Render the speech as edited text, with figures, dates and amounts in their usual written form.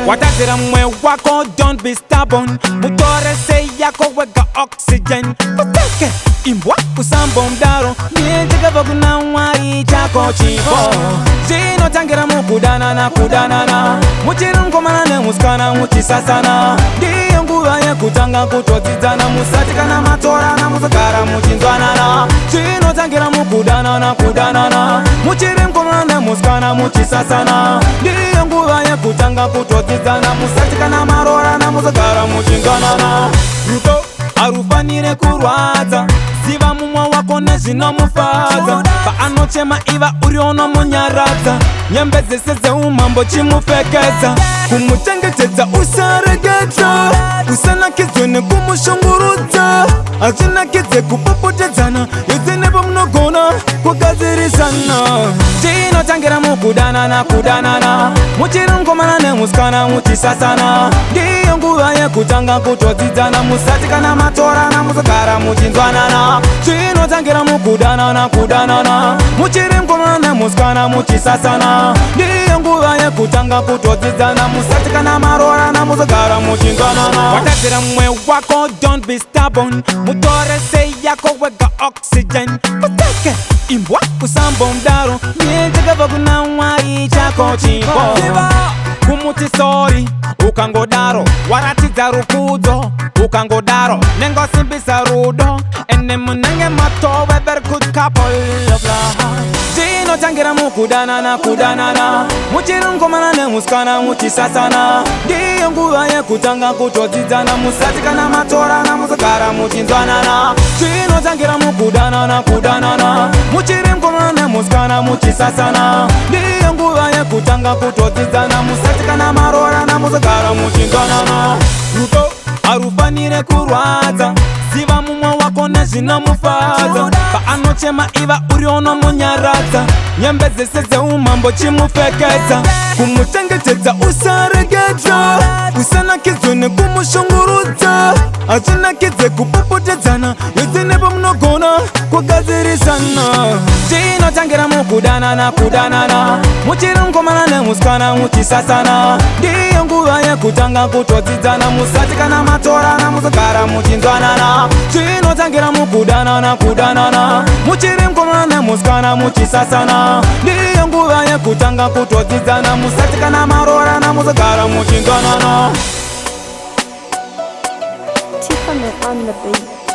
Watadzira mumwe wako, don't be stubborn. Mutore seyako wega oxygen. Uteke imbwa, usambomdaro. Ndiye chakabva kuna Mwari, chako chipo. Zvinotangira mukudanana, kudanana muchiri mukomana nemusikana, muchisasana. Ndiyo nguva yekutanga kutodzidzana. Musati kana matorana muzogara muchinzwanana. Zvinotangira mukudanana, kudanana muchiri mukomana nemusikana, muchisasana. Ndiyo nguva yekutanga kutodzidzana. Musati kana marorana muzogara muchinzwanana. Rudo harufanire kurwadza. Ziva mumwe wako nezvinomufadza. Paanochema, iva uri unomunyaradza. Nyembe dzese dzeumambo chimupfekedza. Kumuchengetedza usaregedza. Usanakidzwe nekumushungurudza. Hazvinakidze kupopotedzana yedze nepo munogona kugadzirisana. Zvinotangira mukudanana, kudanana muchiri mukomana nemusikana, muchisasana. Ndiyo nguva yekutanga kutodzidzana. Musati kana matorana muzogara muchinzwanana. Zvinotangira mukudanana, kudanana muchiri mukomana nemusikana, muchisasana. Ndiyo nguva yekutanga kutodzidzana. Musati kana marorana muzogara muchinzwanana. Watadzira mumwe wako, don't be stubborn. Mutore seyako wega oxygen. Uteke imbwa, usambomdaro. Ndiye chakabva kuna Mwari, chako chipo. Kumuti sorry, ukangodaro waratidza rukudzo. Ukangodaro nengosimbisa rudo, ene munenge matove very good couple of love. Zvinotangira mukudanana, kudanana muchiri mukomana nemusikana, muchisasana. Ndiyo nguva yekutanga kutodzidzana. Musati kana matorana muzogara muchinzwanana. Zvinotangira mukudanana, kudanana muchiri mukomana nemusikana, muchisasana. Ndiyo nguva yekutanga kutodzidzana. Musati kana marorana muzogara muchinzwanana. Rudo harufanire kurwadza. Ziva mumwe wako nezvinomufadza. Paanochema, iva uri unomunyaradza. Nyembe dzese dzeumambo chimupfekedza. Kumuchengetedza usaregedza. Usanakidzwe nekumushungurudza. Hazvinakidze kupopotedzana yedze nepo munogona kugadzirisana. Zvinotangira mukudanana, kudanana muchiri mukomana nemusikana, muchisasana. Ndiyo nguva yekutanga kutodzidzana. Musati kana matorana muzogara muchinzwanana. Zvinotangira mukudanana, kudanana muchiri mukomana nemusikana, muchisasana. Ndiyo nguva yekutanga kutodzidzana. Musati kana marorana muzogara muchinzwanana. Tiffany on the beat.